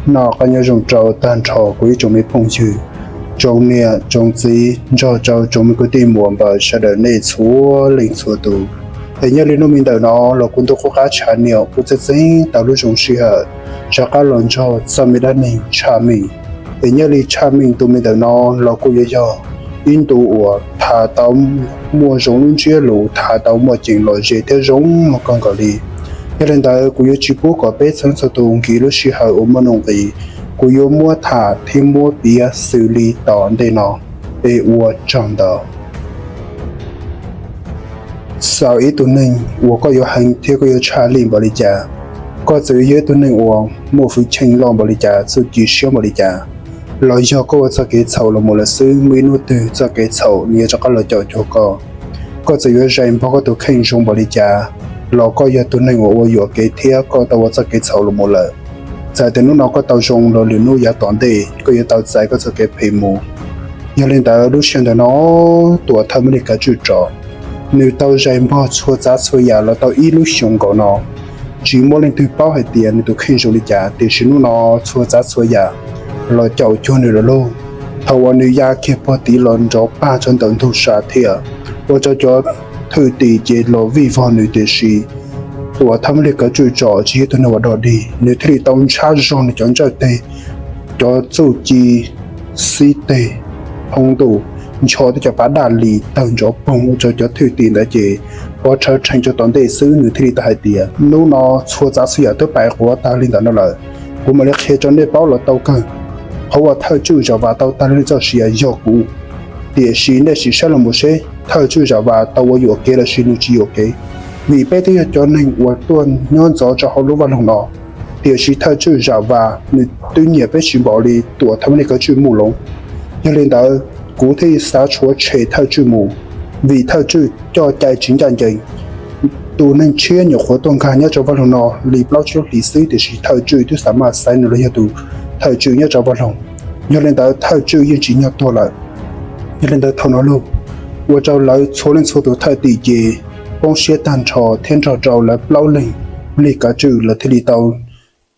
Noj qab nyob zoo rau tag nrho kuv ib tsoom me phooj ywg, tsoom niam tsoom txiv nrog rau tsoom me kwv tij muam npawg sawv daws nej txhua leej txhua tus. Es nyob li hnub me ntawm no los kuv ntuj qub qab tshaj niam kuv txeeb txeeb tau lub zoo sij hawm rov qab los nrog txog me dab neeg tshaj meej. Es nyob li tshaj meej tus me ntawm no los kuj yuav yog ib ntu uas tham tau muaj zoo lub ntsiab lus, tham tau muaj ceem lom zem thiab zoo mloog kawg nkaus li. Yog li ntawd kuv yuav tsis pub kom peb txhua leej txhua tus nkim lub sij hawm uas muaj nuj nqis, kuv yuav muab tham thiab muab piav xws li tom ntej no. Es ua tsaug ntau. Xav ib tug neeg uas koj yuav heev thiab koj yuav tshaj lij npaum li cas, koj txawm yuav yog ib tug neeg uas muaj hwj chim loj npaum li cas, txuj ci siab npaum li cas, los yog koj ua txoj kev txhaum los mus lawm xwb, muaj ib hnub twg txoj kev txhaum nws yuav rov qab los caum cuag koj. Koj txawm yuav zais npog koj tus kheej zoo npaum li cas, los koj yog tus neeg uas ua yuam kev thiab koj tau ua txoj kev txhaum los mus lawm. Txawm tias hnub no koj tau zoo los lwm hnub yav tom ntej koj yuav tau txais koj txoj kev phem mus. Yog li ntawd lub sij hawm ntawm no Tuam Thawj Mab Lis Kav Tswj Tsom nws tau zais npog txhua txav txhua yam los tau ib lub xyoos nkaus no, tsis muaj leej twg paub hais tias nws tus kheej zoo li cas, tiam sis hnub no txhua txav txhua yam los caum cuag nws lawm lauj. Thaum uas nws ya kiag puag tid los nrov pag rau ntawm ntug sam thiaj, ua rau cov thwj tim ces los vij vog nws, tiam sis Tuam Thawj Mab Lis Kav Tswj Tsom tsis yog tus neeg uas dog dig, nws thiaj li tau ntshab zog nws cov ntsawj teg, cov txuj ci xib teg, hoob ntuj, ncho twb cov pas daj lis tawg nrov poog ua rau cov thwj tim ntawd ces pov rhawv rhees rau tom ntej xwb. Nws thiaj li tau hais tias hnub no txhua txav txhua yam twb pais quav tag li ntawm no lawm, kuv mam li qhia rau nej paub los tau kawg. Qhov uas Thawj Tswj Zam Vas tau tag li txoj sia yog kuv, tiam sis nej sim saib los mus seb Thawj Tswj Zam Vas tau ua yuam kev los sis nws tsis yuam kev. Vim peb twb yog cov neeg uas tuaj nyob ntxov rau hauv lub vaj loog no, tiam sis Thawj Tswj Zam Vas nws twb nyiam peb tsis npaum li Tuam Thawj Mab Lis Kav Tswj Mus Loov. Yog li ntawd kuv thiaj xav tshuav tshem Thawj Tswj mus, vim Thawj Tswj coj cai tsis ncaj ncees. Tus neeg tshiab nyuam qhuav tuaj nkag nyob rau vaj loog no li plaub tsib lub hlis xwb, tiam sis Thawj Tswj twb xav maj xaiv nws los yog tus Thawj Tswj nyob rau vaj loog. Yog li ntawd Thawj Tswj yeej tsis nyog tuag lawm. Yog li ntawd thaum no lauj, ua rau lawv txhua leej txhua tus thawj tim ces poob siab tag nrho thiab nrog rau lawv plaub leeg Mab Lis Kav Tswj lawv thiaj li tau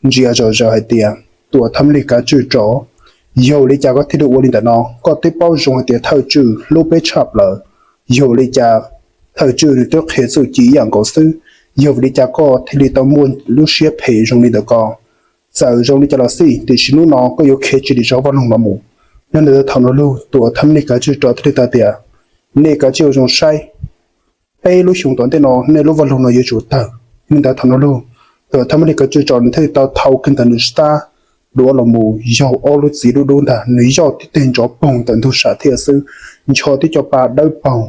ntsia zom zaws hais tias Tuam Thawj Mab Lis Kav Tswj Tsom, yog li cas koj thiaj li ua li ntawm no? Koj twb paub zoo hais tias Thawj Tswj hlub peb tshaj plaws. Yog li cas Thawj Tswj nws twb qhia txuj ci ib yam nkaus xwb, yog vim li cas koj thiaj li tau muaj lub siab phem zoo li ntawm ko? Txawm zoo li cas los xij, tiam sis hnub no koj yuav khiav tsis li zov vaj loog no mus. Yog li ntawd thaum no lauj, Tuam Thawj Mab Lis Kav Tswj Tsom thiaj li tau tias, nej kav tsij ua zoo saib, peb lub xyoo tom ntej no nej lub vaj loog no yuav tsum tawg. Yog li ntawd thaum no lauj, Tuam Thawj Mab Lis Kav Tswj Tsom nws thiaj li tau thau kiag ntawm nws sab duav los mus yaug ob lub txiv dub dub ntag, nws yoj tib teg nrov poog ntawm ntug sam thiaj xwb, ncho tib co pa dawb paug.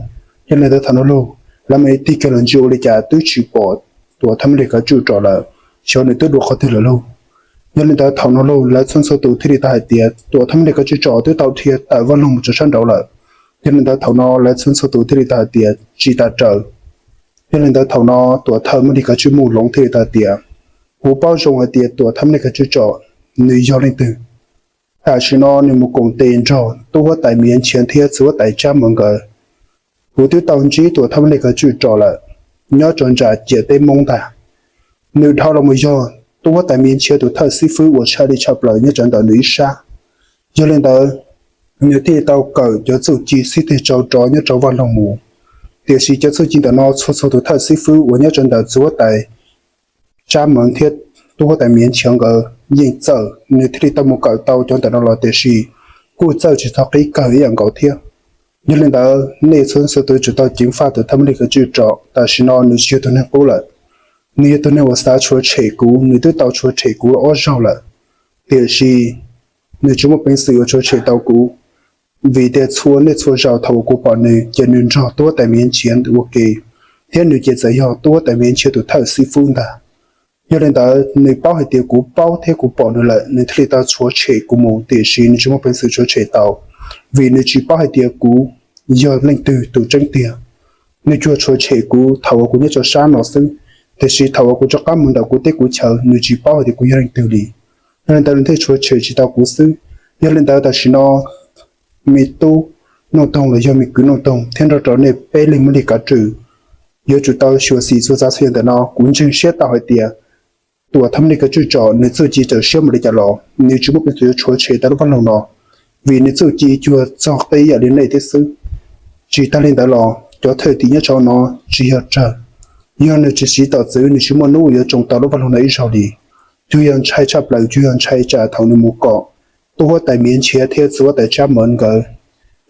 Yog li ntawd thaum no lauj, lawv mam li tig kiag los ntsia ua li cas twb tsis pom Tuam Thawj Mab Lis Kav Tswj Tsom lawm, xyov nws twb dua qhov twg lawm lauj. Yog li ntawd thaum no lauj, lawv txhua txhua tus thiaj li tau hais tias Tuam Thawj Mab Lis Kav Tswj Tsom twb tau dhia tawm vaj loog mus txog sab nraud lawm. Yog li ntawd thaum no lawv txhua txhua tus thiaj li tau hais tias tsis tas raws. Yog li ntawd thaum no Tuam Thawj Mab Lis Kav Tswj Mus Loov thiaj li tau hais tias, kuv paub zoo hais tias Tuam Thawj Mab Lis Kav Tswj Tsom nws yog leej twg. Tam sim no nws mus koom tes nrog tub huab tais Miav Nchiav thiab txiv huab tais Tsab Meev nkawd. Kuv twb tau ntsib Tuam Thawj Mab Lis Kav Tswj Tsom lawm, nyob rau nram ciam teb Hmoob ntag. Nws dhau los mus yog tub huab tais Miav Nchiav tus thawj xib fwb uas tshaj lij tshaj plaws nyob rau ntawm nws ib sab. Yog li ntawd, nws thiaj li tau kawm cov txuj ci xib teg tsau rov nyob rau vaj loog mus. Tiam sis cov txuj ci ntawm no txhua txhua tus thawj xib fwb uas nyob rau ntawm txiv huab tais Tsab Meev thiab tub huab tais Miav Nchiav nkawd yeej txawj, nws thiaj li tau mus kawm tau cov ntawm no los, tiam sis kuj txawj tsis txog qib kawg ib yam nkaus thiab. Yog li ntawd nej txhua txhua tus tsum tau ceev faj Tuam Thawj Mab Lis Kav Tswj Tsom, tam sim no nws tsis yog tus neeg qub lawm. Nws yog tus neeg uas xav tshuav tshem kuv, nws twb tau tshuav tshem kuv ob zaug lawm, tiam sis nws tsis muaj peev xwm uas tshuav tshem tau kuv. Vim tias txhua niaj txhua zaus thaum uas kuv pom nws ces nws nrog tub huab tais Miav Nchiav ua ke, thiab nws ces txawm yog tub huab tais Miav Nchiav tus thawj xib fwb ntag. Yog li ntawd nws paub hais tias kuv paub thiab kuv pom nws lawm, nws thiaj li tau tshuav tshem kuv mus, tiam sis nws tsis muaj peev xwm tshuav tshem tau, vim nws tsis paub hais tias kuv yog leej twg tus tseeb tiag. Nws tsuas tshuav tshem kuv thaum uas kuv nyob rau sab no xwb, tiam sis thaum uas kuv rov qab mus ntawm kuv teb kuv chaw nws tsis paub hais tias kuv yog leej twg li. Yog li ntawd nws thiaj tshuav tshem tsis tau kuv xwb. Yog li ntawd tam sim no me tub Nuj Toog los yog me kwv Nuj Toog thiab nrog rau nej peb leeg Mab Lis Kav Tswj yuav tsum tau xyuam xim txhua txav txhua yam ntawm no. Kuv ntseeg siab tau hais tias Tuam thawj Mab Lis Kav Tswj tsom nws txuj ci txawm siab npaum li cas los nws tsis muaj peev xwm yuav tshuav tshem tau lub vaj loog no, vim nws txuj ci cuag txog qib ib yam li nej thiab xwb. Tsis tag li ntawd los cov thawj tim nyob rau hauv no tsis yog tsawg, yog nws tsis siv tom txwv nws tsis muaj hnub yuav tsoo tau lub vaj loog no ib zaug li. Cuag yog ntshai tshaj plaws, cuag yog ntshai tsam thaum nws mus kom tub huab tais Miav Nchiav thiab txiv huab tais Tsab Mawv nkawd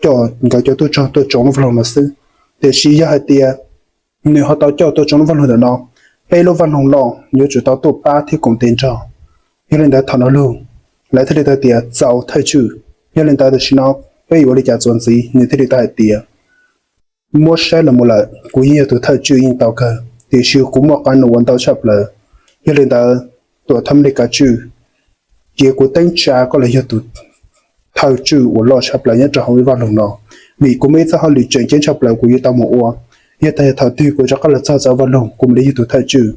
coj nkawd cov tub rog tuaj tsoo lub vaj loog no xwb. Tiam sis yog hais tias nws ho tau coj tuaj tsoo lub vaj loog ntawm no, peb lub vaj loog loj yuav tsum tau tuaj pab thiab koom tes nrog. Yog li ntawd thaum no lug lawv thiaj li tau tias txaus thawj tswj. Yog li ntawd tam sim no peb yuav ua li cas txuas ntxiv? Nws thiaj li tau hais tias muab saib los mus lawm kuv yeej yog tus thawj tswj yeej tau kawg, tiam sis kuv muaj qab num ua ntau tshaj plaws. Yog li ntawd tuam thawj Mab Lis Kav Tswj, cia kuv teeb tsa koj los yog tus thawj tswj uas loj tshaj plaws nyob rau hauv lub vaj loog no, vim kuv muaj ib txoj hauj lwm tseem ceeb tshaj plaws kuv yuav tau mus ua. Yog tag thaum twg kuv rov qab los txog txawv vaj loog kuv mam li yog tus thawj tswj,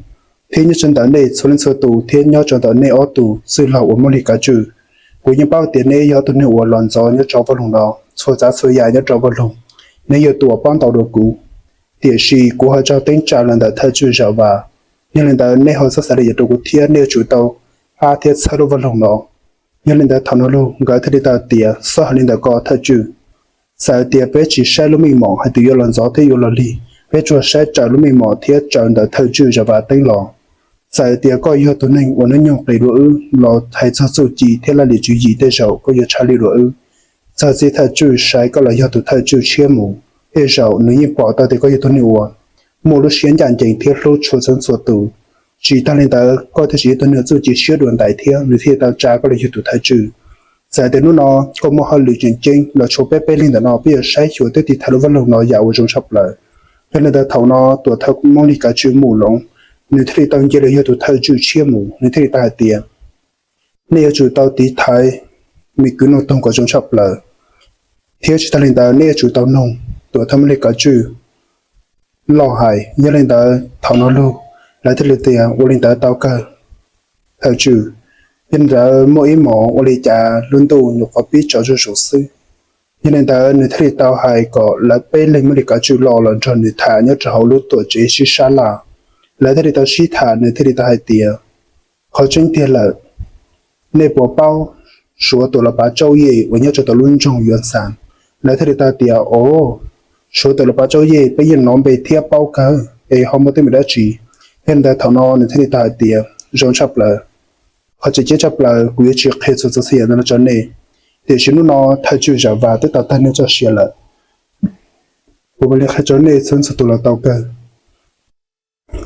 thiab nyob rau ntawm nej txhua leej txhua tus thiab nyob rau ntawm nej ob tug txwj laug uas Mab Lis Kav Tswj, kuv yeej paub tias nej yog ob tug neeg uas los ntxov nyob rau vaj loog no, txhua tsav txhua yam nyob rau vaj loog, nej yog tus uas pab ntau dua kuv. Tiam sis kuv ho raug teeb tsa los ntawm thawj tswj Zam Vas. Yog li ntawd nej ho txhob xav li cas rau kuv thiab nej yuav tsum tau pab thiab txhawb lub vaj loog no. Yog li ntawd thaum no lug nkawd thiaj li tau tias txhob hais li ntawd ko thawj tswj. Txawm tias peb tsis saib lub meej mom hais tias yuav los ntxov thiab yuav los lig, peb tsuas saib raws lub meej mom thiab raws ntawm thawj tswj Zam Vas teeb los. Txawm tias koj yog tus neeg uas hnub nyoog qis dua wb los hais txog txuj ci thiab laj lim tswv yim tej zaum koj yuav tshaj lij dua wb. Txog txij thawj tswj sai koj los yog tus thawj tswj tshiab mus, tej zaum nws yeej pom tau tias koj yog tus neeg uas muaj lub siab ncaj ncees thiab hlub tshua txhua txhua tus. Tsis tag li ntawd koj thiaj tsis yog tus neeg txuj ci siab dua ntais thiab nws thiaj tau tsa koj los yog tus thawj tswj. Txawm tias hnub no koj muaj hauj lwm tseem ceeb los tshuav peb peb leeg ntawm no peb yuav saib xyuas thiab tiv thaiv lub vaj loog no yam uas zoo tshaj plaws. Yog li ntawd thaum no tuam thawj Mab Lis Kav Tswj Mus Loov nws thiaj li tau nce los yog tus thawj tswj tshiab mus, nws thiaj li tau hais tias nej yuav tsum tau tiv thaiv me kwv Nuj Toog kom zoo tshaj plaws, thiab tsis tag li ntawd nej yuav tsum tau noog tuam thawj Mab Lis Kav Tswj loj hais. Yog li ntawd thaum no lug lawv thiaj li tias ua li ntawd tau kawg thawj tswj. Yog li ntawd muaj ib hmos ua li cas lub ntuj nyuam qhuav pib tsaus zuj zus xwb. Yog li ntawd nws thiaj li tau hais kom lawv peb leeg Mab Lis Kav Tswj los los nrog nws tham nyob rau hauv lub tuam tsev sib sab laj. Lawv thiaj li tau sib tham, nws thiaj li tau hais tias qhov tseeb tiag lawm, nej puas paub Suav Tuam Los Pav Tsauj Yej uas nyob rau tom lub nroog Yuav Xas? Lawv thiaj li tau tias o, Suav Tuam Los Pav Tsauj Yej peb yeej hnov npe thiab paub kawg, es ho muaj teeb meem dab tsi? Yog li ntawd thaum no nws thiaj li tau hais tias zoo tshaj plaws, qhov tseem ceeb tshaj plaws kuv yuav tsis qhia txhua txhua yam ntawd no rau nej, tiam sis hnub no thawj tswj Zam Vas twb tau tag nej txoj sia lawm. Kuv mam li qhia rau nej txhua txhua tus los tau kawg.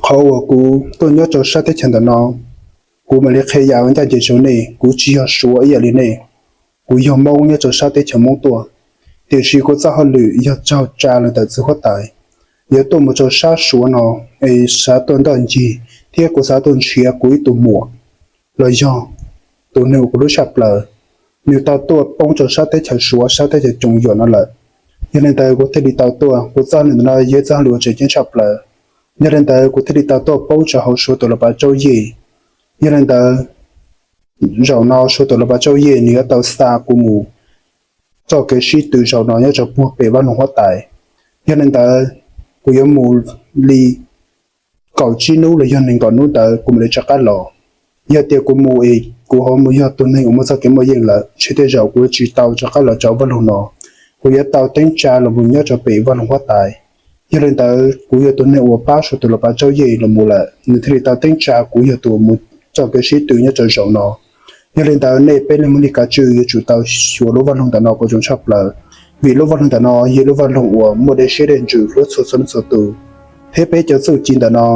Qhov uas kuv tuaj nyob rau sab teb chaws ntawm no, kuv mam li qhia yam ncaj ncees rau nej, kuv tsis yog Suav ib yam li nej. Kuv yog Hmoob nyob rau sab teb chaws Hmoob tuaj, tiam sis kuv txoj hauj lwm yog raug tsa los ntawm txiv huab tais, yuav tuaj mus rau sab Suav no, es xav tuaj ntoj ncig, thiab kuv xav tuaj nrhiav kuv ib tug muam los yog tus neeg uas kuv hlub tshaj plaws. Nws tau tuaj poob rau sab teb chaws Suav sab teb chaws Coom Yuam no lawm. Yog li ntawd kuv thiaj li tau tuaj, kuv txoj hauj lwm ntawm no yog ib txoj hauj lwm uas tseem ceeb tshaj plaws. Yog li ntawd kuv thiaj li tau tuaj poob rau hauv Suav Tuam Los Pav Tsauj Yej. Yog li ntawd zaum no Suav Tuam Los Pav Tsauj Yej nws yuav tau xa kuv mus txoj kev sib tw zaum no nyob rau puag pem vaj loog huab tais. Yog li ntawd kuv yuav mus li kaum tsib hnub los yog nees nkaum hnub ntawd kuv mam li rov qab los. Yog tias kuv mus es kuv ho mus yog tus neeg uas muaj txoj kev muaj yeej lawm, ntshe tej zaum kuv tsis tau rov qab los rau vaj loog no. Kuv yuav tau teeb tsa los mus nyob rau pem vaj loog huab tais. Yog li ntawd kuv yog tus neeg uas pab Suav Tuam Los Pav Tsauj Yej los mus lawm, nws thiaj li tau teeb tsa kuv yog tus mus txoj kev sib tw nyob rau zaum no. Yog li ntawd nej peb leeg Mab Lis Kav Tswj yuav tsum tau xyuas lub vaj loog ntawm no kom zoo tshaj plaws, vim lub vaj loog ntawm no yog lub vaj loog uas muaj dej siab dej ntsws hlub txhua txhua leej txhua tus, thiab peb cov txuj ci ntawm no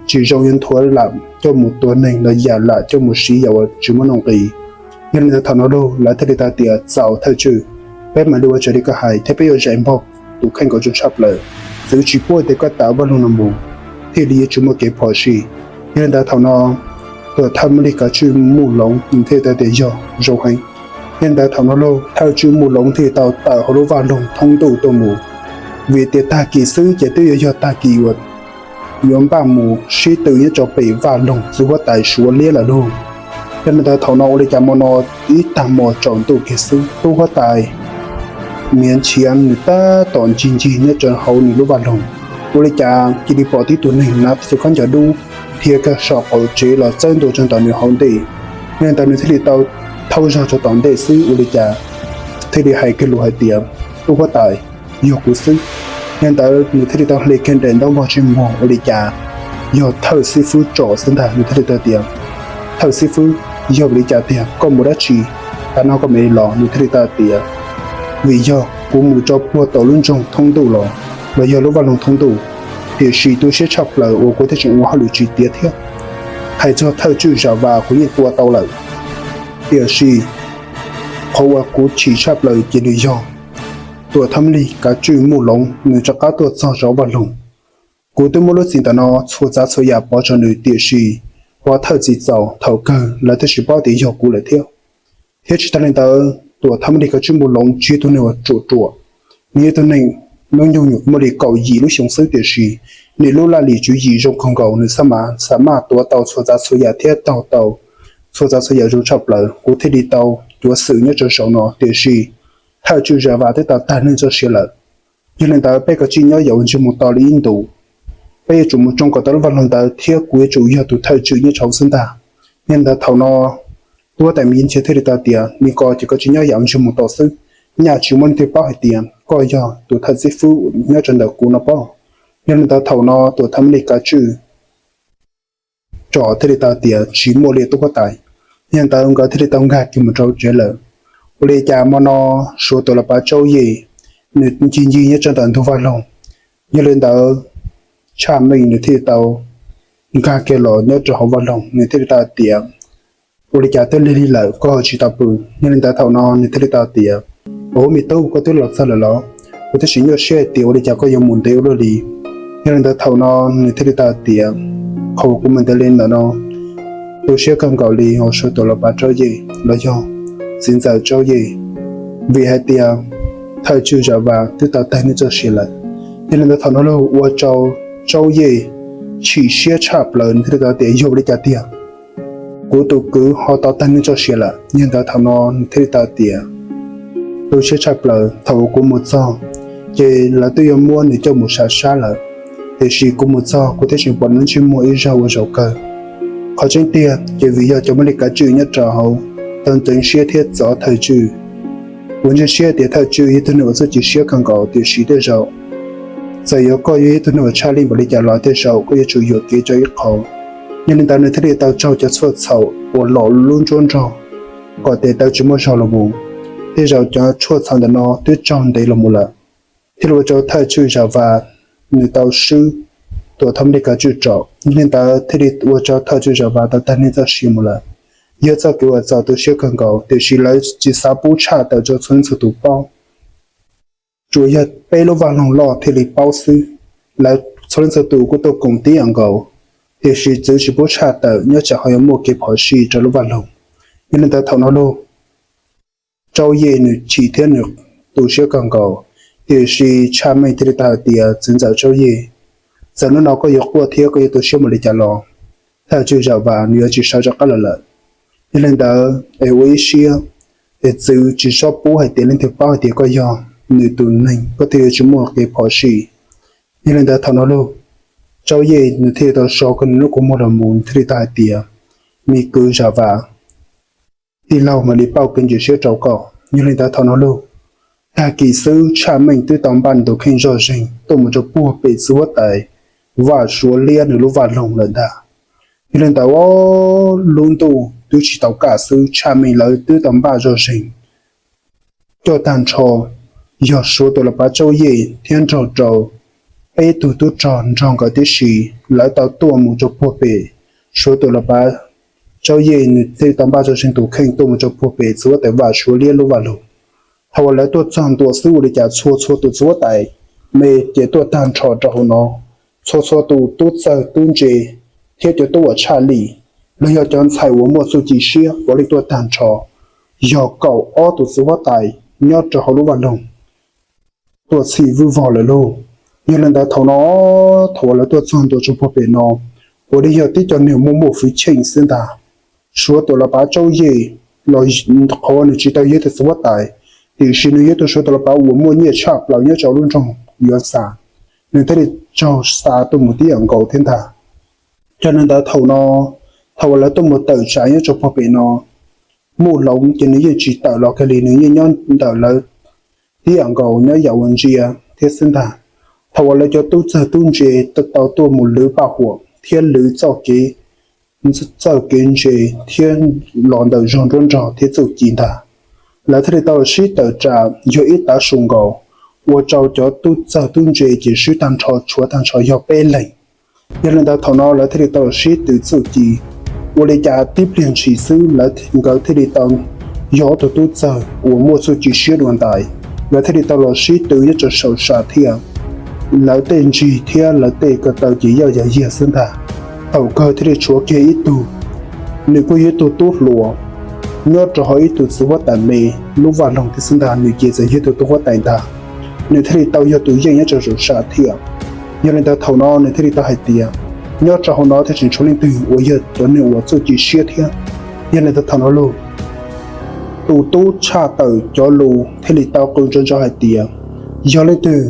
tsis zoo yuav nthuav lam coj mus tua neeg los yam lam coj mus siv yam uas tsis muaj nuj nqis. Yog li ntawd thaum no lug lawv thiaj li tau tias txaus thawj tswj, peb mam li ua raws li koj hais thiab peb yuav zais npog tus kheej kom zoo tshaj plaws, txwv tsis pub tias koj tawm vaj loog no mus thiaj li yuav tsis muaj kev phom sij. Yog li ntawd thaum no tuam thawj Mab Lis Kav Tswj Mus Loov nws thiaj li tau tias yog zoo heev. Yog li ntawd thaum no lug thawj tswj Mus Loov thiaj li tau tawm hauv lub vaj loog thoob ntuj tuaj mus, vim tias tag kis xwb ces twb yuav yog tag kis uas yuav npaj mus sib tw nyob rau pem vaj loog txiv huab tais Suav liab lawm lauj. Yog li ntawd thaum no ua li cas hmo no ib tag hmo tsaus ntuj kiag xwb tub huab tais Miav Nchiav nws tab tom ncig ncig nyob rau hauv nws lub vaj loog, ua li cas cia li pom tib tug neeg hnav tib co khaub ncaws dub dhia kiag saum qaum tsev los txawb ntua rau tom nws hauv ntej. Yog li ntawd nws thiaj li tau thaub zog rau tom ntej xwb ua li cas thiaj li hais kiag lus hais tias, Tub huab tais, yog kuv xwb. Yog li ntawd nws thiaj li tau hle kiag daim ntaub npog ntsej muag ua li cas yog thawj xib fwb tsom xwb ntag. Nws thiaj li tau tias, Thawj xib fwb, yog vim li cas tiag, koj mus dab tsi? Tav no koj mam li los. Nws thiaj li tau tias, Vim yog kuv mus rau puag tom lub nroog thoob ntuj los, los yog lub vaj loog thoob ntuj, tiam sis tu siab tshaj plaws uas kuv thiaj tseem ua hauj lwm tsis tiav thiab. Hais txog thawj tswj Zam Vas kuv yeej tua tau lawm, tiam sis qhov uas kuv chim tshaj plaws ces nws yog Tuam Thab Mab Lig Kav Tswj Muj Loov nws rov qab tuaj txog rau vaj loog. Kuv twb muab lub txim ntawm no txhua tsav txhua yam pov rau nws, tiam sis ua thawj txim txaus thaum kawg lawv twb tsis paub tias yog kuv lawm thiab. Thiab tsis tas li ntawd, Tuam Thab Mab Lig Kav Tswj Muj Loov tsis yog ib tug neeg uas ruam ruam, nws yog ib tug neeg hnub nyoog nyuam qhuav muaj li kaum yim lub xyoo xwb, tiam sis nws lub laj lim tswv yim zoo kawg nkaus, nws xab mas xab mas tuav tau txhua tsav txhua yam thiab taug tau txhua tsav txhua yam zoo tshaj plaws. Kuv thiaj li tau cuav xwm nyob rau saum no, tiam sis thawj tswj Zam Vas twb tau tag neej txoj sia lawm. Yog li ntawd peb kav tsij nyob yav ua ntsej muag tos li ib ntus, peb yuav tsum mus tsoo kom tau lub vaj loog ntawd thiab kuv yuav tsum yog tus thawj tswj nyob rau hauv xwb ntag. Yog li ntawd thaum no tub huab tais Mis Ncig thiaj li tau tias, Me ko, ces koj tsis nyob yav ua ntsej muag tos xwb, nyaj tsis muaj leej twg paub hais tias koj yog tus thawj xib fwb nyob rau ntawm kuv no pob. Yog li ntawd thaum no Tuam Thab Mab Lig Kav Tswj tsom thiaj li tau tias, Tsis muaj li tub huab tais. Yog li ntawd nkawd thiaj li tau nkag kiag mus rau tsev lawm. Ua li cas hmo no Suav Tuam Los Pav Tsaub Yej nws ncig ncig nyob rau ntawm ntug vaj loog. Yog li ntawd Tshaj Meej nws thiaj li tau nkag kiag los nyob rau hauv vaj loog, nws thiaj li tau tias, Ua li cas twb lig lig lawm koj ho tsis tau pw? Yog li ntawd thaum no nws thiaj li tau tias, Ua, me tub, koj twb los txog lawm los? Kuv tab sis nyuaj siab hais tias ua li cas koj yuav mus ntev ua luaj li. Yog li ntawd thaum no nws thiaj li tau tias, Qhov uas kuv mus ntev li ntawm no, tu siab kawg nkaus li hauv Suav Tuam Los Pav Tsaub Yej los yog txiv ntxawm Tsaub Yej, vim hais tias thawj tswj Zam Vas twb tau tag neej txoj sia lawm. Yog li ntawd thaum no los ua rau Tsaub Yej chim siab tshaj plaws, nws thiaj li tau tias, Yog ua li cas tiag, kuv tus kwv ho tau tag neej txoj sia lawm? Yog li ntawd thaum no nws thiaj li tau tias, Tu siab tshaj plaws, thaum uas kuv mus txog ces lawv twb yuav muab nws coj mus sam sab lawm, tiam sis kuv mus txog kuv thiaj tseem pom nws lub ntsej muag ib zaug ua zaum kawg. Qhov tseeb tiag ces vim yog cov Mab Lig Kav Tswj nyob rau hauv tau ntxeev siab thiab txov thawj tswj. Kuv ntseeg siab tias thawj tswj yog ib tug neeg uas txuj ci siab kawg nkaus, tiam sis tej zaum txawm yog koj yog ib tug neeg uas tshaj lij npaum li cas los tej zaum koj yuav tsum yuam kev rau ib qho. Yog li ntawd nws thiaj li tau raug cov tshuaj txhaum uas lom lub nruab nrog kom tes taw tsis muaj zog los mus. Tej zaum cov tshuaj txhaum ntawm no twb raug ntev los mus lawm, thiaj li ua rau thawj tswj Zam Vas nws tau swb Tuam Thab Mab Lig Kav Tswj tsom. Yog li ntawd thiaj li ua rau thawj tswj Zam Vas tau tag neej txoj sia mus lawm. Yog txoj kev uas txaus tu siab kawg nkaus, tiam sis lawv tsis xav pub tshaj tawm rau txhua leej txhua tus paub. Tsuas yog peb lub vaj loog loj thiaj li paub xwb. Lawv txhua leej txhua tus kuj tuaj koom tib yam nkaus, tiam sis txwv tsis pub tshaj tawm, nyob tsam ho yuav muaj kev phom sij rau lub vaj loog. Yog li ntawd thaum no los Tsaub Yej nws chim thiab nws tu siab kawg nkaus, tiam sis Tshaj Meej thiaj li tau hais tias, Txiv ntxawm Tsaub Yej, txawm hnub no koj yuav quaj thiab koj yuav tu siab npaum li cas los thawj tswj Zam Vas nws yuav tsis sawv rov qab los lawm. Yog li ntawd es ua ib siab, es txwv tsis txhob pub hais tias leej twg paub hais tias koj yog nws tus neeg, koj thiaj yuav tsis muaj kev phom sij. Yog li ntawd thaum no los Tsaub Yej nws thiaj li tau so kiag nws lub kua muag los mus, nws thiaj li tau hais tias, Me kwv Zam Vas, tij laug mam li pauj kev ntseeg siab rau koj. Yog li ntawd thaum no los tag kis xwb Tshaj Meej twb tau npaj nws tus kheej zoj zeeg tuaj mus rau puag pem txiv huab tais Vaj Suav Liab nws lub vaj loog lawm ntag. Yog li ntawd lub ntuj twb tsis tau kaj xwb Tshaj Meej lawv twb tau npaj zoj zeeg coj tag nrho, yog Suav Tuam Los Pav Tsaub Yej thiab nrog rau peb tug tub rog nrog nkawd tib si, lawv tau tuaj mus rau puag pem Suav Tuam Los Pav Tsaub Yej nws thiaj tau npaj zoj zeeg tus kheej tuaj mus rau puag pem txiv huab tais Vaj Suav Liab lub vaj loog. Thaum uas lawv tuaj txog ntua xwb ua li cas txhua txhua tus txiv huab tais me ces tuaj tag nrho rau hauv no, txhua txhua tus tub txawg tub ntse thiab cov tub uas tshaj lij los yog cov ntxhais uas muaj txuj ci siab puav leej tuaj tag nrho, yog kaum ob tus txiv huab tais nyob rau hauv lub vaj loog tuaj txhij vwj vog lawm lauj. Yog li ntawd thaum no, thaum uas lawv tuaj txog ntua rau puag pem no, puav leej yog tib co neeg muaj muaj hwj chim xwb ntag. Suav Tuam Los Pav Tsaub Yej los qhov nws tsis tau yog ib tug txiv huab tais, tiam sis nws yog ib tug Suav Tuam Los Pav uas muaj nyiaj tshaj plaws nyob rau lub nroog Yuav Xas, nws thiaj li raug xa tuaj mus tib yam nkaus thiab ntag. Yog li ntawd thaum no, thaum uas lawv tuaj mus tawm tsam nyob rau puag pem no, Muj Loov ces nws yeej tsis tawm los kiag li, nws yeej nyob ntawm lawv tib yam nkaus, nyob yam uas ntsia thiab xwb ntag. Thaum uas lawv cov tub txawg tub ntse tau tuaj mus lwv paj huam thiab lwv txoj kev, txoj kev ntse thiab los ntawm zog nruab nrog thiab txuj ci ntag, lawv thiaj li tau los sib tawm tsam yog ib tav su nkaus, ua rau cov tub txawg tub ntse ces swb tag nrho, tshuav tag nrho yog peb leeg. Yog li ntawd thaum no lawv thiaj li tau los sib tw txuj ci. Ua li cas tib pliag ntshis xwb lawv, nkawd thiaj li tau, yog ob tug tub txawg uas muaj txuj ci siab dua ntais, nkawd thiaj li tau los sib tw nyob rau saum sam thiaj. Lawv tej ntsig thiab lawv tej ko taw ces yoj yog yiag xwb ntag. Thaum kawg thiaj li tshuav kiag ib tug, nws kuj yog ib tug tub hluas nyob rau hauv ib tug txiv huab tais me lub vaj loog thiab xwb ntag, nws ces txawm yog ib tug tub huab tais ntag. Nws thiaj li tau yog tus yeej nyob rau saum sam thiaj. Yog li ntawd thaum no nws thiaj li tau hais tias, nyob rau hauv no thiaj tseem tshuav leej twg uas yog cov neeg uas txuj ci siab thiab. Yog li ntawd thaum no lauj, tus tub tshaj tawm cov lus thiaj li tau qw ntsoov ntsoov hais tias, yog leej twg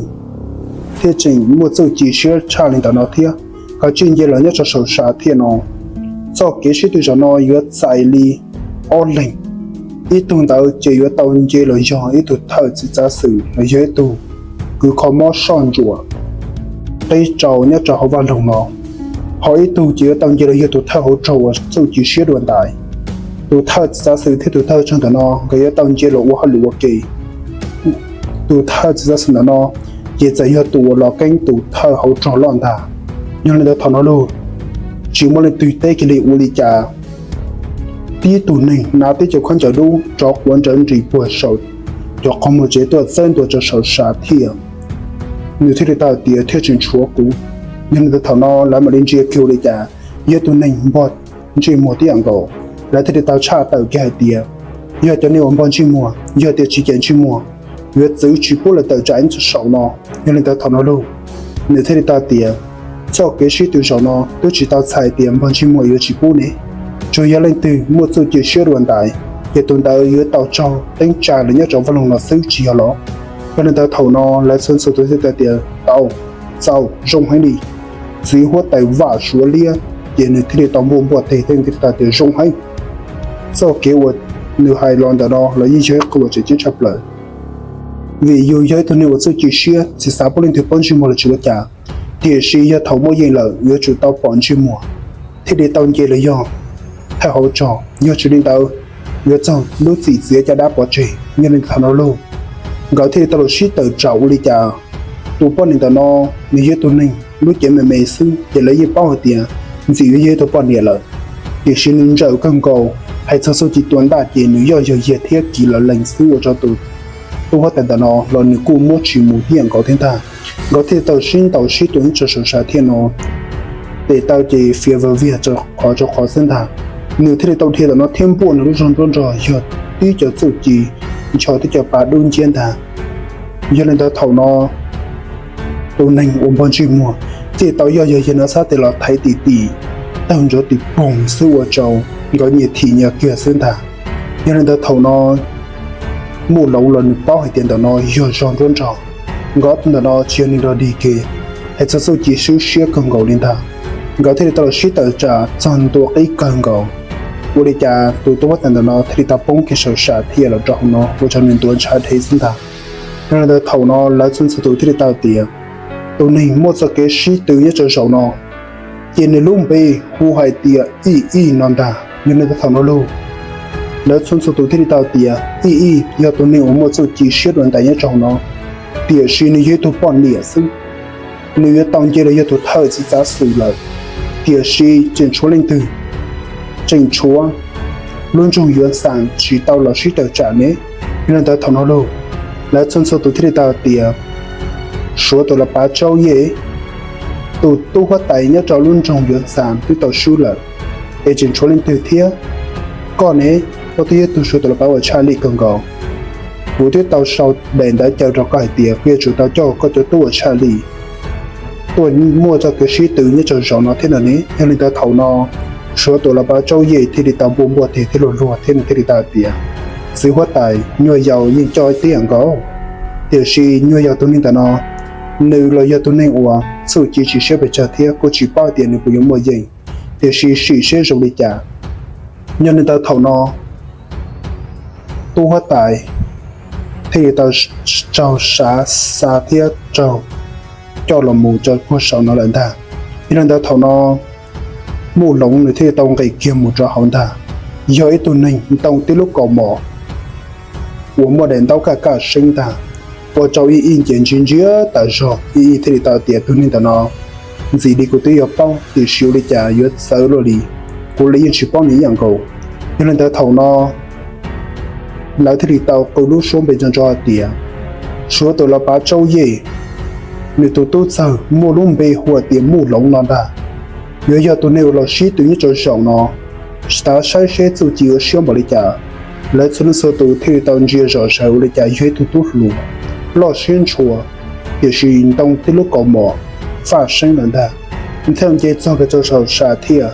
thiaj tseem muaj txuj ci siab tshaj li ntawm no thiab, koj tsij nce los nyob rau saum sam thiaj no. Txoj kev sib tw zaum no yuav txais li ob leeg. Ib tug ntawd ces yuav tau nce los yog ib tug thawj txiv txav xwm los yog ib tug kws kho mob soj ntsuam qib rau nyob rau hauv vaj loog no, ho ib tug ces yuav tau nce los yog tus thawj hauv rog uas txuj ci siab dua ntais. Tus thawj txiv txav xwm thiab tus thawj rog ntawm no nkawd yuav tau nce los ua hauj lwm ua ke. Tus thawj txiv txav xwm ntawm no ces txawm yog tus uas los keeb tus thawj hauv rog loj ntag. Yog li ntawd thaum no lauj, tsis muaj leej twg teb kiag li ua li cas tib tug neeg hnav tib co khaub ncaws dub rov quav nrawv nris puag saum cov qhov muag tsev tuaj txawb ntua rau saum sam thiaj. Nws thiaj li tau hais tias thiaj tseem tshuav kuv. Yog li ntawd thaum no lawv mam li ntsia kiag ua li cas yog tus neeg npog ntsej muag tib yam nkaus. Lawv thiaj li tau tshaj tawm kiag hais tias, yog cov neeg uas npog ntsej muag, yog tias tsis cais ntsej muag, yuav txwv tsis pub lawv tawm tsam ib txhij saum no. Yog li ntawd thaum no lauj, nws thiaj li tau tias, txoj kev sib tw saum no twb tsis tau txhais tias npog ntsej muag yuav tsis pub ne. Tsuas yog leej twg muaj txuj ci siab dua ntais, ces tus ntawd yuav tau raug teeb tsa lawm nyob rau vaj loog no xwb tsis yog los? Yog li ntawd thaum no lawv txhua txhua tus thiaj tau tias, tau, txaus zoo heev li. Txiv huab tais Vaj Suav Liab ces nws thiaj li tau npuaj npuaj teg thiab nws thiaj li tau tias zoo heev. Txoj kev uas nws hais los ntawm no los yeej yog ib qho uas tseem ceeb tshaj plaws, vim yus yog ib tug neeg uas txuj ci siab tsis xav pub leej twg paub ntsej muag los tsis ua cas, tiam sis yog thaum muaj yeej lawm yuav tsum tau pom ntsej muag thiaj li tau nce los yog thawj hauv rog, yog tsis li ntawd yuav txog lub txim txiav caj dab pov tseg. Yog li thaum no lauj, nkawd thiaj li tau los sib tawm tsam ua li cas tus poj niam ntawm no nws yog tus neeg lub cev me me xwb ces lawv yeej paub hais tias ntxim yuav yog ib tug poj niam lawm, tiam sis nws ntsawm kawg nkaus, hais txog txuj ci tua ntaj ces nws yoj yog yiag thiab kiv lawv lees xwb ua rau tus tub huab tais ntawm no los nws kuj muab tsis mus ib yam nkaus thiab ntag. Nkawd thiaj li tau sib ntaus sib tua nyob rau saum sam thiaj no, tes taw ces fiav vawg viag rau qhov rau qhov xwb ntag. Nws thiaj li tau dhia ntawm no thiab npuaj nws lub zog nruab nrog yog tib co txuj ci ncho tib co pa dub nciab ntag. Yog li ntawd thaum no tus neeg uas npog ntsej muag thiaj tau yoj yog yiag no xab tes los thaiv tim tim, tawg ntsuav tim poog xwb ua rau nkawd nyias thim nyias kiag xwb ntag. Yog li ntawd thaum no Muj Loov los nws paub hais tias ntawm no yog zog nruab nrog, nkawd ntawm no tsis yog neeg dog dig kiag, hais txog txuj ci swb siab kawg nkaus li ntag. Nkawd thiaj li tau los sib tawm tsam txog ntua qib kawg nkaus, ua li cas tus tub huab tais ntawm no thiaj li tau poob kiag saum sam thiaj los rau hauv no ua rau nws ntuav ntshav dhev xwb ntag. Yog li ntawd thaum no lawv txhua txhua tus thiaj li tau tias, tus neeg muaj txoj kev sib tw nyob rau saum no ces nws lub npe hu hais tias Ij Ij no ntag. Yog li ntawd thaum no lauj, lawv txhua txhua tus thiaj li tau tias Ij Ij yog tus neeg uas muaj txuj ci siab dua ntais nyob rau hauv no, tiam sis nws yog ib tug poj niam xwb. Nws yuav tau nce los yog tus thawj txiv txav xwm lawm, tiam sis tseem tshuav leej twg? Tseem tshuav lub nroog Yuav Xas tsis tau los sib tawm tsam ne. Yog li ntawd thaum no lauj, lawv txhua txhua tus thiaj li tau tias, Suav tus los pav Tsaub Yej, tus tub huab tais nyob rau lub nroog Yuav Xas twb tau swb lawm, es tseem tshuav leej twg thiab? Koj ne, koj twb yog tug Suav tus los pav uas tshaj lij kawg nkaus. Kuv twb tau sau daim ntawv caw rau koj hais tias kuv yuav tsum tau coj koj cov tub uas tshaj lij tuaj muaj txoj kev sib tw nyob rau zaum no thiab no ne. Yog li ntawd thaum no Suav tus los pav Tsaub Yej thiaj li tau npuaj npuaj teg thiab luag luag thiab nws thiaj li tau hais tias, Txiv huab tais, nyuag yaus yeej coj tib yam nkaus, tiam sis nyuag yaus tus neeg ntawm no nws los yog tus neeg uas txuj ci tsis siab pes tsawg thiab kuj tsis paub tias nws puas yuav muaj yeej. tiam sis sim seb zoo li cas. Yog li ntawd thaum no tub huab tais thiaj li tau raug sav xav thiab raug coj los mus rau puag saum no lawm ntag. Yog li ntawd thaum no Muj Loov nws thiaj li tau nqis kiag mus rau hauv ntag. Yog ib tug neeg ntoo tib lub kaus mom uas muaj daim ntaub kaj kaj seeb ntag, ua rau Ib Ib ces ntsia ntsia tas zog. Ib Ib thiaj li tau tias, tus neeg ntawm no ntxim li kuv twb yuav paub, tiam sis ua li cas yuav txawv luaj li, kuv li yeej tsis paub nws ib yam nkaus. Yog li ntawd thaum no lawv thiaj li tau qw lub suab npe ntso ntso hais tias, Suav tus los pav tsaub yej, nws tus tub txawg muaj lub npe hu tias Muj Loov no ntag. Yuav yog tus neeg uas los sib tw nyob rau saum no, xav saib seb txuj ci ua siab npaum li cas. Lawv txhua leej txhua tus thiaj li tau ntsia zom zaws ua li cas yog ib tug tub hluas loj siab ntshua, tiam sis ntoo tib lub kaus mom faj seeb lawm ntag. Nws thiaj nce txog kiag rau saum sam thiaj,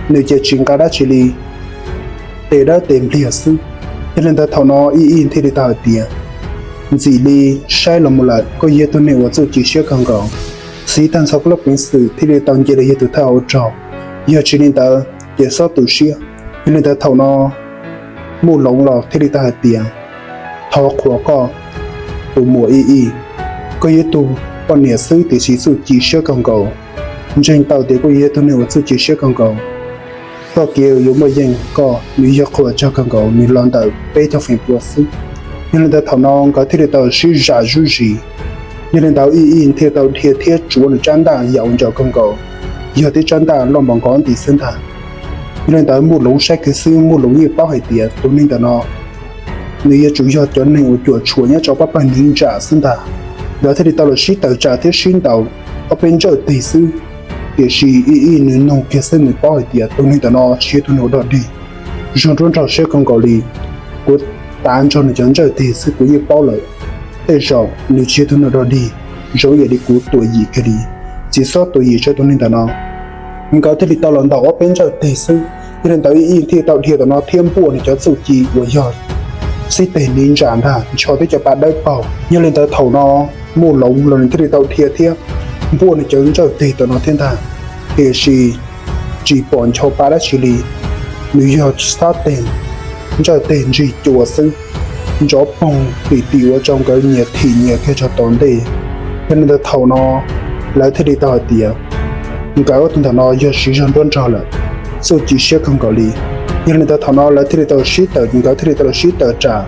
nws ces tsis nqa dab tsi li, tes dawb tes npliag xwb. Yog li ntawd thaum no Ib Ib thiaj li tau hais tias, ntxim li saib los mus lawm koj yog tus neeg uas txuj ci siab kawg nkaus. Txiv tag nrho koj lub peev xwm thiaj li tau nce los yog tus thawj hauv rog, yog tsis li ntawd ces xob tu siab. Yog li ntawd thaum no Muj Loov los thiaj li tau hais tias, thov qhuas koj tus muam Ib Ib, koj yog ib tug poj niam xwb tiam sis txuj ci siab kawg nkaus. Ntseeg tau tias koj yog ib tug neeg uas txuj ci siab kawg nkaus. Txoj kev yuav muaj yeej koj nws yog qhuas tsawg kawg nkaus, nws los ntawm peb cov feem pua xwb. Yog li ntawd thaum no nkawd thiaj li tau sib zam zuj zus. Yog li ntawd Ib Ib thiaj tau dhia thiab tsuav nws tsab ntaj yaus ntsaws kawg nkaus, yog tib tsab ntaj loj npaum nkaus nti xwb ntag. Yog li ntawd Muj Loov saib kiag xwb Muj Loov yeej paub hais tias tus neeg ntawm no nws yuav tsum yog cov neeg uas cuam tshuam nyob rau pab pawg niv ntsam xwb ntag. Nkawd thiaj li tau los sib tawm tsam thiab sib ntaus ob peb ntsawj teg xwb. Tiam sis Ib Ib nws noog kiag xwb nws paub hais tias tus neeg ntawm no tsis yog tus neeg uas dog dig, zoo nruab nrog siab kawg nkaus li. Kuv tav nrog nws cov ntsawj teg xwb kuv yeej paub lawm, tej zaum nws tsis yog tus neeg dog dig, zoo ib yam li kuv tuam yim kiag li. Tsis txhob tuam yim rau tus neeg ntawm no. Nkawd thiaj li tau los ntaus ob peb ntsawj teg xwb. Yog li ntawd Ib Ib thiaj tau dhia ntawm no thiab npuaj nws cov txuj ci uas yog xib teg niv ntsam ntag, ncho tib cov pa dawb paug. Yog li ntawd thaum no Muj Loov los nws thiaj li tau dhia thiab npuaj nws cov ntsawj teg ntawm no thiab ntag. Tiam sis tsis pom ncho pa dab tsi li, nws yog xab teg, ntsawj teg ntsig cua xwb, nrov poog tim tim ua rau nkawd nyias thim nyias kiag rau tom ntej. Yog li ntawd thaum no lawv thiaj li tau hais tias nkawd ob tug ntawm no yog siv zog nruab nrog lawm, txuj ci siab kawg nkaus li. Yog li ntawd thaum no lawv thiaj li tau sib tawm, nkawd thiaj li tau los sib tawm tsam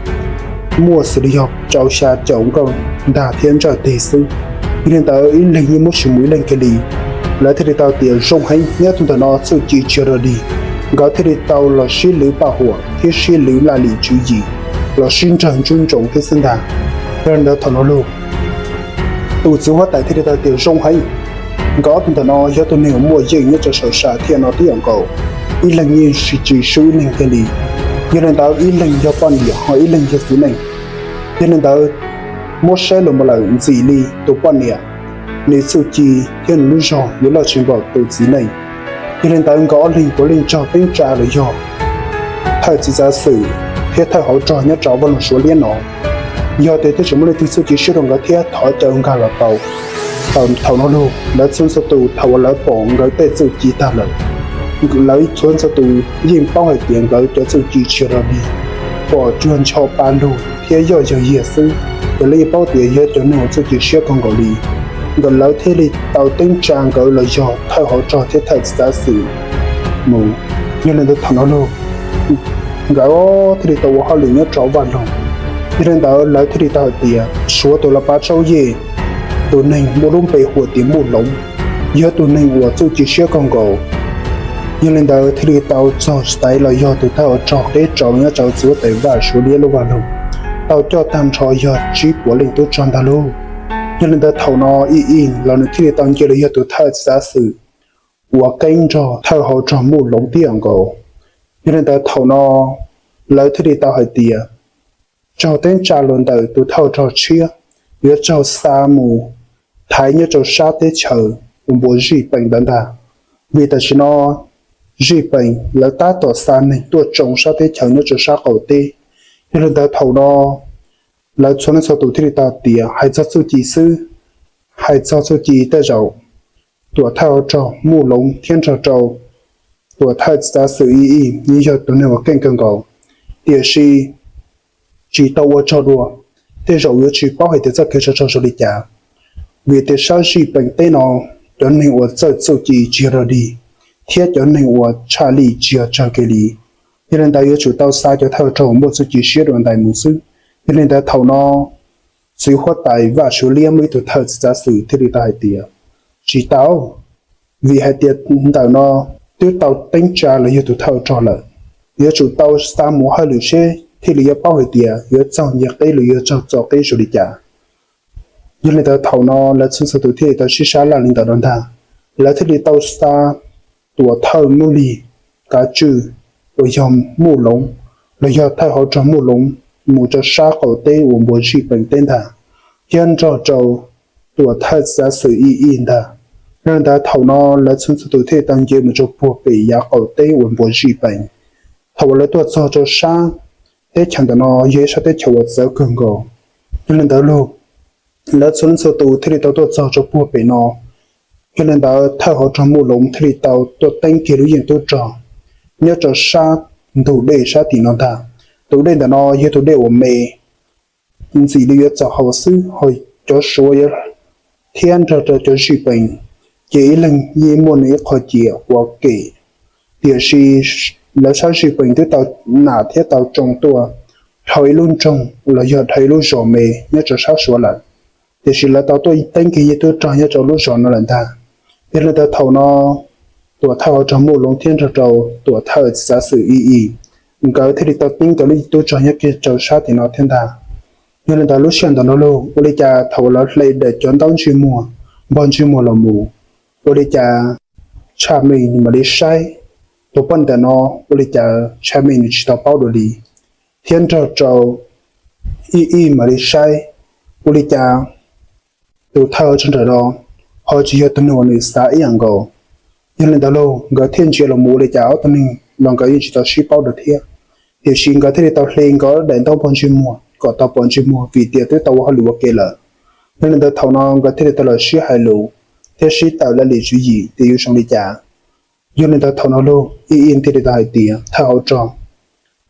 muaj xws li yog rau xya caum nkauj ntag thiab ntsawj teg xwb. Yog li ntawd ib leeg yeej muab tsis mus ib leeg kiag li. Lawv thiaj li tau tias zoo heev, nyob tus ntawm no txuj ci tsis yog dog dig. Nkawd thiaj li tau los sib lwv paj huam thiab sib lwv laj lim tswv yim, los sib nrawg ntsub ntsoov thiab xwb ntag. Yog li ntawd thaum no lauj, tus txiv huab tais thiaj li tau tias zoo heev, nkawd ob tug ntawm no yog tus neeg uas muaj yeej nyob rau saum sam thiaj no tib yam nkaus, ib leeg yeej tsis swb ib leeg kiag li. Yog li ntawd ib leeg yog poj niam ho ib leeg yog txiv neej. Yog li ntawd muab saib los mus lawm ntxim li tus poj niam, nws txuj ci thiab nws lub zog yuav loj tsis npaum tus txiv neej. Yog li ntawd nkawd ob leeg puav leej raug teeb tsa los yog thawj txiv txav xwm thiab thawj hauv rog nyob rau vaj loog Suav liab no. Yog tias twb tseem muaj leej twg txuj ci siab rau nkawd thiab thov caw nkag los tau. Thaum no lauj, lawv txhua txhua tus thaum uas lawv pom nkawd tej txuj ci tag lawm, lawv txhua txhua tus yeej paub hais tias nkawd cov txuj ci tsis yog dog dig, pom cuag ncho pa lug thiab yoj yog yiag xwb, ces lawv yeej paub tias yog cov neeg uas txuj ci siab kawg nkaus li. Nkawd lawv thiaj li tau teeb tsa nkawd los yog thawj hauv rog thiab thawj txiv txav xwm mus. Yog li ntawd thaum no lauj, nkawd thiaj li tau ua hauj lwm nyob rau vaj loog. Yog li ntawd lawv thiaj li tau hais tias Suav tus los pav tsaub yej, tus neeg muaj lub npe hu tias Muj Loov, yog tus neeg uas txuj ci siab kawg nkaus. Yog li ntawd thiaj li tau txog taiv los yog tus thawj hauv rog qib rau nyob rau txiv huab tais vaj Suav liab lub vaj loog, tau coj tag nrho yog tsib puas leej tub rog ntag lauj. Yog li ntawd thaum no Ib Ib los nws thiaj li tau nce los yog tus thawj txiv txav xwm uas qib nrog thawj hauv rog Muj Loov tib yam nkaus. Yog li ntawd thaum no lawv thiaj li tau hais tias raug teeb tsa los ntawm tus thawj rog tshiab, yuav raug xa mus thaiv nyob rau sab teb chaws uas npuas Zij Pees ntawd ntag. Vim tam sim no Zij Pees lawv tab tom xa neeg tuaj tsoo sab teb chaws nyob rau sab qaum teb. Yog li ntawd thaum no lawv txhua leej txhua tus thiaj li tau tias hais txog txuj ci xwb, hais txog txuj ci tej zaum tuam thawj hauv rog Muj Loov thiab nrog rau Tuam thawj txiv txav xwm I I yeej yog tus neeg uas keej kawg nkaus, tiam sis tsis tau ua tsaug dua. Tej zaum yuav tsis paub hais tias txoj kev tsaug tsaug zoo li cas, vim tias sab zij peem teb no cov neeg uas txawj txuj ci tsis yog dog dig, thiab cov neeg uas tshaj lij tsis yog tsawg kiag li. Yog li ntawd yuav tsum tau xa cov thawj hauv rog uas muaj txuj ci siab dua ntais mus xwb. Yog li ntawd thaum no txiv huab tais Vaj Suav Liab muaj ib tug thawj txiv txav xwm thiaj li tau hais tias, tsis tau, vim hais tias ntawm no twb tau teeb tsa los yog tus thawj hauv rog lawm. Yuav tsum tau xa mus hauj lwm seb thiaj li yuav paub hais tias yuav txog nce qeb los yuav txog txoj qeb zoo li cas. Yog li ntawd thaum no lawv txhua txhua tus thiaj li tau sib sab laj li ntawd no ntag. Lawv thiaj li tau xa tuam thawj Muj Lig Kav Tswj uas yog Muj Loov, los yog thawj hauv rog Muj Loov mus rau sab qaum teb uas npuas zij peem teb ntag, thiab nrog rau tuam thawj txiv txav xwm I I ntag. Yog li ntawd thaum no lawv txhua txhua tus thiaj li tau nce mus rau puag pem yav qaum teb uas npuas zij peem. Thaum uas lawv tuaj txog rau sab teb chaws ntawm no yog ib sab teb chaws uas txawv kawg nkaus. Yog li ntawd lauj, lawv txhua leej txhua tus thiaj li tau tuaj txog rau puag pem no. Yog li ntawd thawj hauv rog Muj Loov thiaj li tau tuaj teeb kiag lub yeej tub rog nyob rau sab ntug dej sab tim no ntag. Tus dej ntawm no yog tus dej uas me ntxim li yuav txog hauv xwb, ho cov Suav thiab nrog rau cov zij peem ces ib leeg yeej muaj nws ib qho cia ua ke. Tiam sis lawv sab zij peem twb tau nam thiab tau tsoo tuaj dhau ib lub nroog los yog dhau ib lub zos me nyob rau sab Suav lawm, tiam sis lawv tau tuaj teeb kiag yeej tub rog nyob rau lub zos no lawm ntag. Yog li ntawd thaum no tuam thawj hauv rog Muj Loov thiab nrog rau tuam thawj txiv txav xwm I I, nkawd thiaj li tau teeb kiag lub yeej tub rog nyob kiag rau sab tim no thiab ntag. Yog li ntawd lub sij hawm ntawm no lauj, ua li cas thaum uas lawv hle daim cov ntaub ntsej muag, npog ntsej muag los mus, ua li cas Tshaj Meej mam li saib tus poj niam ntawm no, ua li cas Tshaj Meej nws tsis tau paub dua li, thiab nrog rau Ib Ib mam li saib, ua li cas tus thawj hauv rog nram no ho tsis yog tus neeg uas nws xav ib yam nkaus. Yog li ntawd lauj, nkawd thiaj ntsia los mus ua li cas ob tug neeg los nkawd yeej tsis tau sib paub dua thiab. Tiam sis nkawd thiaj li tau hle nkawd daim ntaub npog ntsej muag kom tau pom ntsej muag vim tias twb tau ua hauj lwm ua ke lawm. Yog li ntawd thaum no nkawd thiaj li tau los sib hais lus thiab sib tawm laj lim tswv yim tias yuav zoo li cas. Yog li ntawd thaum no lauj, Ib Ib thiaj li tau hais tias, thawj hauv rog,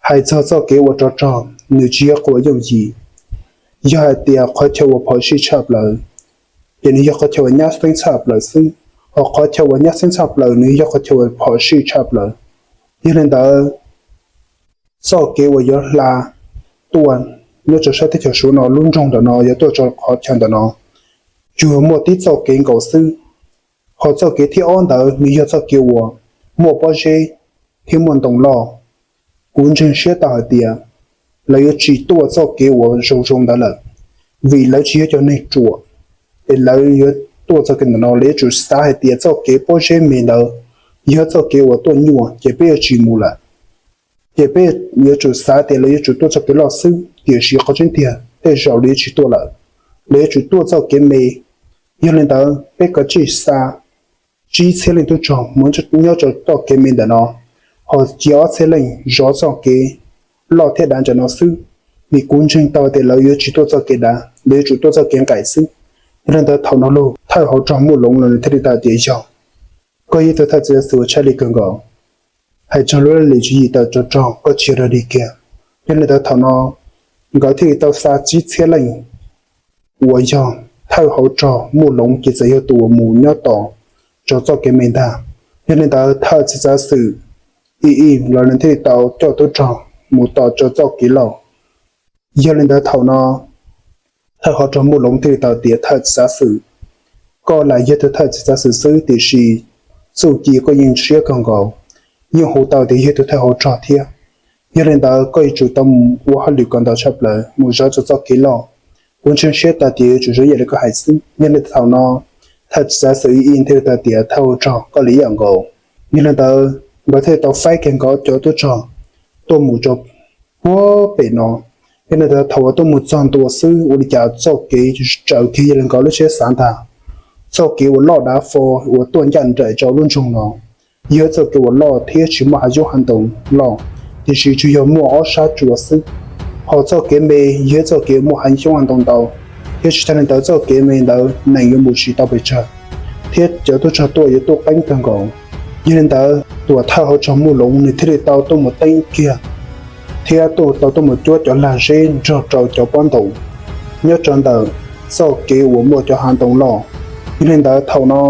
hais txog txoj kev ua rog rog nws tsis yog qhov yooj yim. Yog hais tias qhov chaw uas phom sij tshaj plaws ces nws yog qhov chaw uas nyab xeeb tshaj plaws xwb, ho qhov chaw uas nyab xeeb tshaj plaws nws yog qhov chaw uas phom sij tshaj plaws. Yog li ntawd txoj kev uas yuav hla tuaj nyob rau sab teb chaws Suav no lub nroog ntawm no yuav tuaj rau qhov chaw ntawm no tsuas muaj tib txoj kev nkaus xwb. Ho txoj kev thib ob ntawd nws yog txoj kev uas muaj pob zeb thiab muaj ntoo loj. Kuv ntseeg siab tau hais tias lawv yuav tsis tuaj txoj kev uas zoo zoo ntawd lawm, vim lawv tsis yog cov neeg ruam, es lawv yuav tuaj txoj kev ntawm no lawv yuav tsum xav hais tias txoj kev pob zeb me ntawd yog txoj kev uas tuaj nyuaj ces peb yuav tsis mus lawm. Ces peb yuav tsum xav tias lawv yuav tsum tuaj txoj kev loj xwb, tiam sis qhov tseeb tiag tej zaum lawv yuav tsis tuaj lawm, lawv yuav tsum tuaj txoj kev me. Yog li ntawd peb kav tsij xa tsib txhiab leej tub rog mus nyob rau txoj kev me ntawm no, ho cia ob txhiab leej zov txoj kev loj thiab dav ntawm no xwb, vim kuv ntseeg tau tias lawv yuav tsis tuaj txoj kev dav, lawv yuav tsum tuaj txoj kev nqaim xwb. Yog li ntawd thaum no lauj, thawj hauv rog Muj Loov los nws thiaj li tau tias yog koj yog tus thawj txiv txav xwm uas tshaj lij kawg nkaus, hais txog lub laj lim tswv yim tawm rog rog koj tsis yog dog dig kiag. Yog li ntawd thaum no nkawd thiaj li tau xa tsib txhiab leej uas yog thawj hauv rog Muj Loov ces txawm yog tus uas mus nyob tos rau txoj kev me ntag. Yog li ntawd thawj txiv txav xwm Ib Ib los nws thiaj li tau coj tub rog mus tos rau txoj kev loj. Yog li ntawd thaum no thawj hauv rog Muj Loov thiaj li tau tias thawj txiv txav xwm, koj lam yog tus thawj txiv txav xwm xwb tiam sis txuj ci koj yeej siab kawg nkaus, yeej hu tau tias yog tus thawj hauv rog thiab. Yog li ntawd koj yuav tsum tau mus ua hauj lwm kom ntau tshaj plaws mus zov rau txoj kev loj. Kuv ntseeg siab tau tias yuav tsum zoo ib yam li koj hais xwb. Yog li thaum no thawj txiv txav xwm Ib Ib thiaj li tau tias thawj hauv rog koj li ib yam nkaus. Yog li ntawd nkawd thiaj li tau faib kiag nkawd cov tub rog tuaj mus rau puag pem no. Yog li ntawd thaum uas tuaj mus txog ntua xwb ua li cas txoj kev tsaus kiag yog li nkawd lub siab xav ntag. Txoj kev uas loj dav fo uas tuaj ncaj nraim rau lub nroog no yog txoj kev uas loj thiab tsis muaj hav xyoob hav ntoo loj, tiam sis tsuas yog muaj ob sab tsua xwb. Ho txoj kev me yog txoj kev muaj hav xyoob hav ntoo ntau, thiab tsis tas li ntawd txoj kev me ntawd neeg yuav mus tsis tau pes tsawg, thiab cov tub rog tuaj yuav tuaj qeeb kawg nkaus. Yog li ntawd tus thawj hauv rog Muj Loov nws thiaj li tau tuaj mus teeb kiag thiab tau tuaj mus cuab cov lag zeb nrog rau cov pob ntoo nyob rau ntawm txoj kev uas muaj cov hav ntoo loj. Yog li ntawd thaum no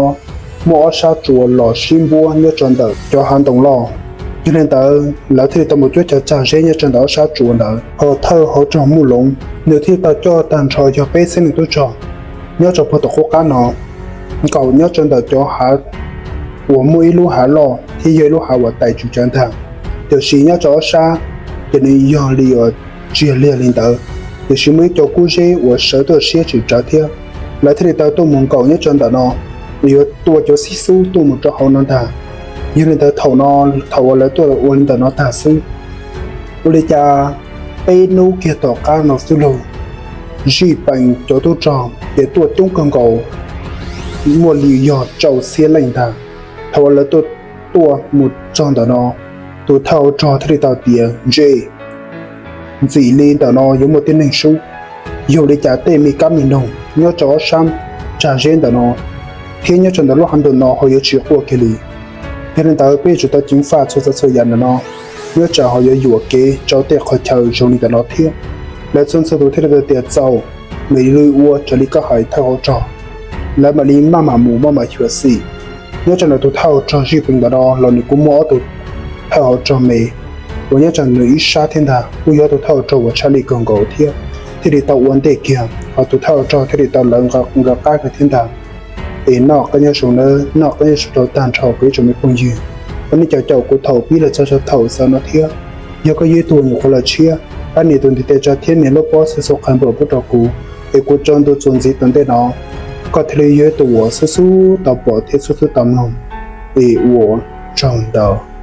muaj ob sab tsuas los sib npuab nyob rau ntawm cov hav ntoo loj. Yog li ntawd lawv thiaj li tau mus cuab cov lag zeb nyob rau ntawm ob sab tsuas ntawd. Ho thawj hauv rog Muj Loov nws thiaj li tau coj tag nrho yog peb txhiab nees tub rog nyob rau puag tom qub qab no nkaum nyob rau ntawm cov hav uas muaj ib lub hav loj thiab yog ib lub hav uas tais tswm tsawv ntag. Tiam sis nyob rau ob sab ces nws yog li uas tsiag liag li ntawd, tiam sis muaj ib co kub zeb uas sawv tuaj siab tsis tsawv thiab. Lawv thiaj li tau tuaj mus nkaum nyob rau ntawm no, yuav tua cov xib xub tuaj mus rau hauv no ntag. Yog li ntawd thaum no, thaum uas lawv tuaj ua li ntawm no tag xwb, ua li cas peb hnub kiag tom qab no xwb lauj, zij peem cov tub rog ces tuaj coob kawg nkaus, muaj li yog rau txhiab leej ntag. Thaum uas lawv tuaj, tuaj mus txog ntawm no, tus thawj hauv rog thiaj li tau tias, Ntse, ntxim li ntawm no yuav muaj tib neeg sub. Yog li cas tej me kab me noog nyob rau ob sab tsag zeb ntawm no thiab nyob rau ntawm lub hav ntoo no ho yuav tsis quaj kiag li. Yog li ntawd peb yuav tsum tau ceev faj txhua txhua yam ntawm no, nyob tsam ho yuav yuam kev rau tej qhov chaw zoo li ntawm no thiab. Lawv txhua txhua tus thiaj li tau tias, Txaus, mam li ua raws li koj hais thawj hauv rog. Lawv mam li maj mam mus maj mam xyuam xim. Nyob rau ntawm tus thawj hauv rog zij peem ntawm no los nws kuj muaj ob tug thawj hauv rog me uas nyob rau nws ib sab thiab ntag, kuj yog tus thawj hauv rog uas tshaj lij kawg nkaus thiab, thiaj li tau ua ntej kiag, ho tus thawj hauv rog thiaj li tau lawv nkawd qab kiag thiab ntag. Es noj qab nyob zoo nawb, noj qab nyob zoo rau tag nrho kuv ib tsoom me phooj ywg. Ua nej caum caum kuv thaum pib los txog rau thaum xaus no thiab. Yog koj yog ib tug nyuam qhuav los tshiab, pab nias tus ntiv tes tso thiab nias lub pob subscribe pub rau kuv, es kuv tso ntu txuas ntxiv tom ntej no, koj thiaj li yog ib tug uas xub xub tau pom thiab xub xub tau mloog. Es ua tsaug ntau.